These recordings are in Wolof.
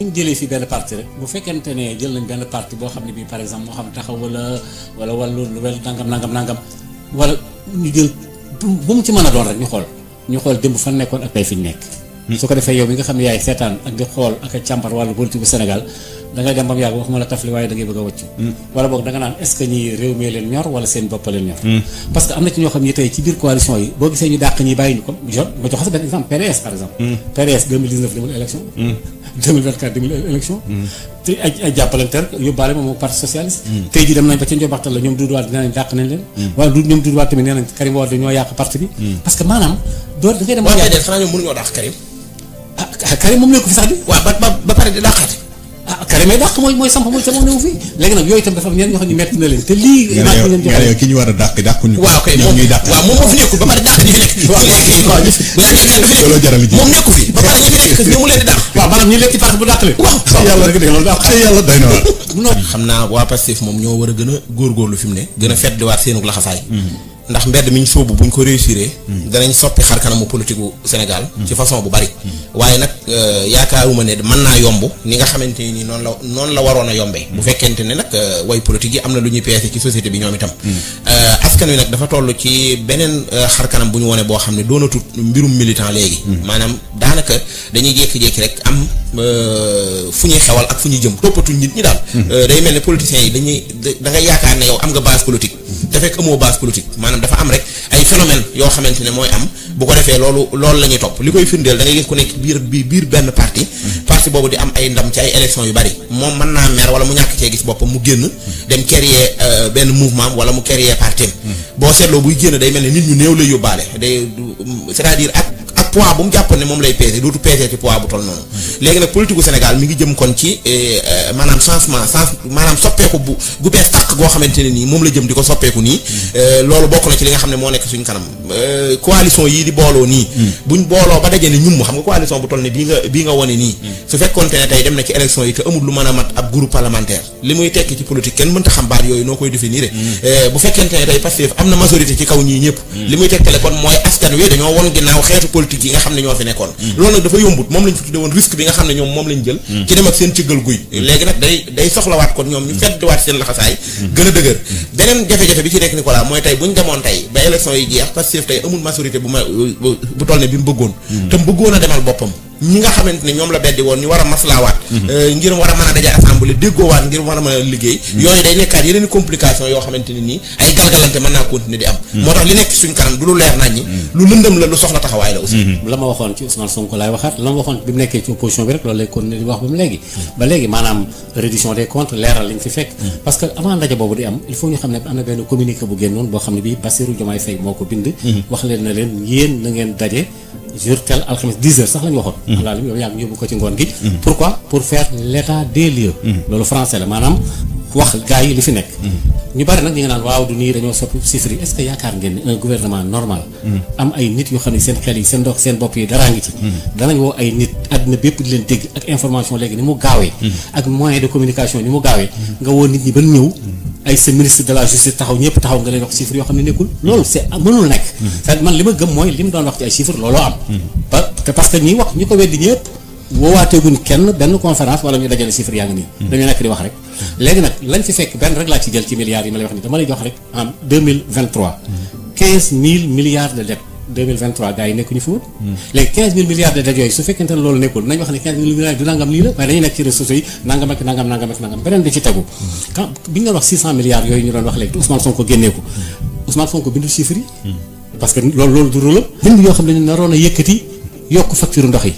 ñu jëlee fii benn parti rek bu fekkente ne jël nañ benn parti boo xam ne bii par exemple moo xam taxaw wala wàllu nouvelle nangam wala ñu jël bu mu ci mën a doon rek ñu xool démb fan nekkoon ak tey fi ñu nekk. su ko defee yow mi nga xam ne yaay seetaan ak di xool ak a càmbar wàllu politique bu Sénégal da ngay dem ba mu yàgg waxuma la tafli waaye da ngay bëgg a wàccu wala boog da nga naan est-ce que ñi réew mi leen ñor wala seen bopp leen ñor parce que am na ci ñoo xam ne tey ci biir coalition yi boo gisee ñu dàq ñi bàyyi ñu ko ma jox sa benn exemple PDS par exemple PDS 2019 demul élection 2024 demul élection te ay jàppalanteer yóbbaale moom parti socialiste tey ji dem nañ ba ca njobaxtal la ñoom Doudou Wade dina nañ dàq nañ leen wala ñoom Doudou Wade tamit nee nañ Karim Wade ñoo yàq parti bi parce que maanaam doo da ngay dem xanaa ñoom mënuñoo dàq Karim Karim moom nekku fi sax di waaw ba pare di dàqaate Karim ay dàq mooy samp mooy sama néew fii léegi nag yooyu itam dafa am ñenn ñoo xam ne metti na leen te lii nga ki ñu war a dàquñu waaw kay moom ñuy dàq waaw moom moo fi nekkul ba pare dàq ñi fi nekk loolu jaral ji moom nekku fi ba pare ñi fi nekk ñoo mu leen di dàq waaw maanaam ñi lekk ci parti bu dàq leen waaw yàlla rek loolu dàq yàlla doy na waar xam naa waa Pastef moom ñoo war a gën a góorgóorlu fi mu ne gën a feddiwaat seenu laxasaay ndax mbedd mi ñu sóobu buñ ko réussir danañ soppi xar kanamu politique gu Sénégal ci façon bu bari waaye nag yaakaaruma ne mën naa yomb ni nga xamante ni noonu la waroon a yombee bu fekkente ne nag way politique yi am na lu ñuy peese ci société bi ñoom itam askan wi nag dafa toll ci beneen xar kanam bu ñu wone boo xam ne doonatut mbirum militant léegi maanaam daanaka dañuy jékki-jékki rek am fu ñuy xewal ak fu ñuy jëm toppatuñ nit ñi daal day mel ne politiciens yi da ngay yaakaar ne yow am nga base politique te fekk amoo base politique maanaam dafa am rek ay phénomène yoo xamante ne mooy am bu ko defee loolu la ñuy topp li koy firndeel da ngay gis ku nekk biir benn parti boobu di am ay ndam ci ay élections yu bari moom mën naa mer wala mu ñàkk cee gis boppam mu génn dem créer benn mouvement wala mu créer parti boo seetloo buy génn day mel ne nit ñu néew lay yóbbaale c'est-à-dire ak poids bu mu jàppoon ne moom lay peser dootu peser ci poids bu toll noonu léegi nag politique gu Sénégal mi ngi jëm kon ci maanaam maanaam soppeeku gu bees tàq goo xamante ne nii moom la jëm di ko soppeeku nii loolu bokk na ci li nga xam ne moo nekk suñ kanam coalition yii di booloo nii buñ booloo ba daje ne ñum xam nga coalition bu toll ne bii nga wone nii su fekkoonte ne tey dem na ci élection yi te amul lu mën a mat ab groupe parlementaire li muy tekki ci politique kenn mënta xam baat yooyu noo koy définir bu fekkente ne tey Pastef am na majorité ci kaw ñii ñëpp li muy tegtale kon mooy askan wi dañoo won ginnaaw xeetu politique yi nga xam ne ñoo fi nekkoon loolu nag dafa yombut moom lañ fi tudde woon risque bi nga xam ne ñoom moom lañ jël ci dem ak seen cëggal guy léegi nag day soxlawaat kon ñoom ñu feddwaat seen laxasaay gën a dëgër beneen jafe-jafe bi ci nekk Nicolas mooy tey buñ demoon tey ba élection yi jeex Pastef tey amul majorité bu toll ne bi mu bëggoon te mu bëggoon a demal boppam ñi nga xamante ne ñoom la beddi woon ñu war a maslaawaat ngir war a mën a daje assemblée déggoowaat ngir war a mën a liggéey yooyu day nekkaat yeneen complication yoo xamante ne nii ay galgalante mën naa continuer di am moo tax li nekk suñ kanam du lu leer nañ ñi lu lëndëm la lu soxla taxawaay la aussi la ma waxoon ci Ousmane Sonko laay waxaat la ma waxoon bi mu nekkee ci opposition bi rek loolu lay continuer di wax ba léegi maanaam reddition des comptes leeral liñ fi fekk parce que avant ndaje boobu di am il faut ñu xam ne am na benn communiqué bu génnoon boo xam ne bii Bassirou Diomaye Faye moo ko bind wax leen na leen yéen na ngeen daje jour tel alxames 10 heures sax la ñu waxoon walla yow yaa ngi yóbbu ko ci ngoon gi pourquoi pour faire l'état des lieux loolu français la maanaam wax gars yi li fi nekk ñu bari nag ñi nga naan waaw du nii dañoo soppi chiffres yi est-ce que yaakaar ngeen ne un gouvernement normal am ay nit yoo xam ne seen xel yi seen ndox seen bopp yi daraa ngi ci danañ woo ay nit àdduna bépp di leen dégg ak information léegi ni mu gaawee ak moyen de communication ni mu gaawee nga woo nit ñi ban ñëw ay sa ministre de la justice taxaw ñëpp taxaw nga leen wax chiffres yoo xam ne nekkul loolu c'est mënul nekk c'est man li ma gëm mooy li mu doon wax ci ay chiffres looloo am parce que ñi wax ñi ko weddi ñëpp woowaateeguñ kenn benn conférence wala ñu dajale chiffres yaa ngi nii dañu nekk di wax rek léegi nag lañ fi fekk benn rek laa ci jël ci milliards yi ma lay wax ni dama lay jox rek en 2023 15 000 milliards de dette 2023 gars yi nekkuñu fi woon léegi 15 000 milliards de dette yooyu su fekkente ne loolu nekkul nañ wax ne 15 000 milliards du nangam lii la waaye dañuy nekk ci réseaux sociaux yi nangam ak nangam beneen bi ci tegu quand bi ñu doon wax 600 milliards yooyu ñu doon wax léegi te Ousmane Sonko génnee ko Ousmane Sonko bindul chiffres yi parce que loolu du rôle bind yoo xam ne ñu naroon a yëkkati yokk facture ndox yi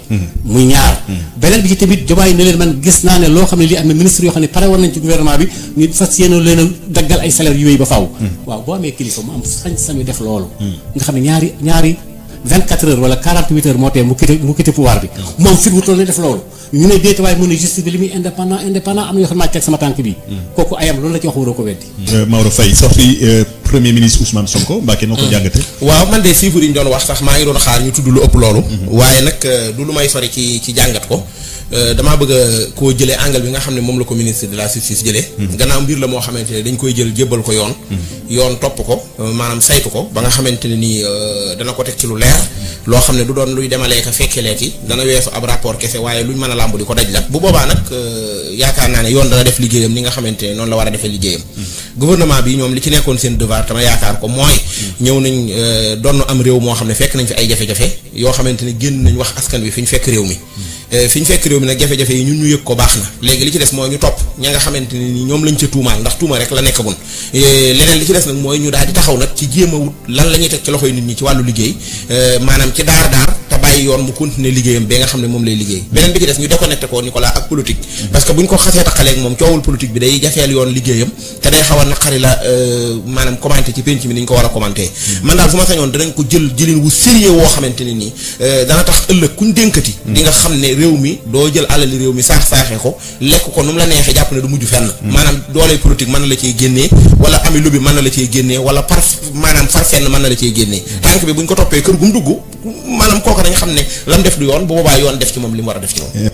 muy ñaar beneen bi ci tamit Diomaye ne leen man gis naa ne loo xam ne lii am na ministre yoo xam ne pare woon nañ ci gouvernement bi ñu fas yéene leen a daggal ay salaire yu wéy ba faaw waaw boo amee kilifa mu am sañ-sañu def loolu nga xam ne ñaari 24 heures wala 48 heures moo tee mu quitté pouvoir bi moom fit wutoon ne def loolu ñu ne déet waaye mu ne justice bi li muy indépendant am na yoo xam ne maa teg sama tànk bi kooku ayam loolu la ci wax waroo ko weddi Maodo Faye sorti premier ministre Ousmane Sonko Mbacke noo ko jàngate. waaw man de chiffres yi ñu doon wax sax maa ngi doon xaar ñu tudd lu ëpp loolu. waaye nag du lu may sori ci jàngat ko. damaa bëgg a koo jëlee angle bi nga xam ne moom la ko ministre de la justice jëlee. gannaaw mbir la moo xamante ne dañ koy jël jébbal ko yoon. yoon topp ko maanaam saytu ko ba nga xamante ne nii dana ko teg ci lu leer. loo xam ne du doon luy demalee ka fekkeleeti dana weesu ab rapport kese waaye luñ mën a làmb di ko daj la bu boobaa nag yaakaar naa ne yoon dana def liggéeyam ni nga xamante ne noonu la war a defee liggéeyam. gouvernement bi ñoom li ci nekkoon seen devoir tama yaakaar ko mooy ñëw nañ doon am réew moo xam ne fekk nañ fi ay jafe-jafe yoo xamante ne génn nañ wax askan wi fi ñu fekk réew mi. fi ñu fekk réew mi nag jafe-jafe yi ñun ñu yëg ko baax na léegi li ci des mooy ñu topp ña nga xamante ne ni ñoom lañ ca tuumaal ndax tuuma rek la nekkagun leneen li ci des nag mooy ñu daal di taxaw nag ci jéem a wut lan la ñuy teg ci loxoy nit ñi ci wàllu liggéey maanaam ci daar te bàyyi yoon mu continuer liggéeyam ba nga xam ne moom lay liggéey beneen bi ci des ñu déconnecté ko Nicolas ak politique parce que bu ñu ko xasee taxaleeg moom coowul politique bi day jafeel yoon liggéeyam te day xaw a naqari la maanaam commenté ci penc mi ni ñu ko war a commenté man daal fu ma sañoon danañ ko jëlin wu sérieux woo xamante ne nii dana tax ëllëg kuñ dénkati di nga xam ne réew mi doo jël alali réew mi saax-saaxee ko lekk ko nu mu la neexee jàpp ne du mujj fenn maanaam dooley politique mën na la ciy génnee wala ami lobby mën na la ciy génnee wala maanaam far fenn mën na la ciy génnee tànk bi buñ ko toppee kër gu mu dugg maanaam kooku dañ xam ne lam def du yoon bu boobaa yoon def ci moom li mu war a def ci moom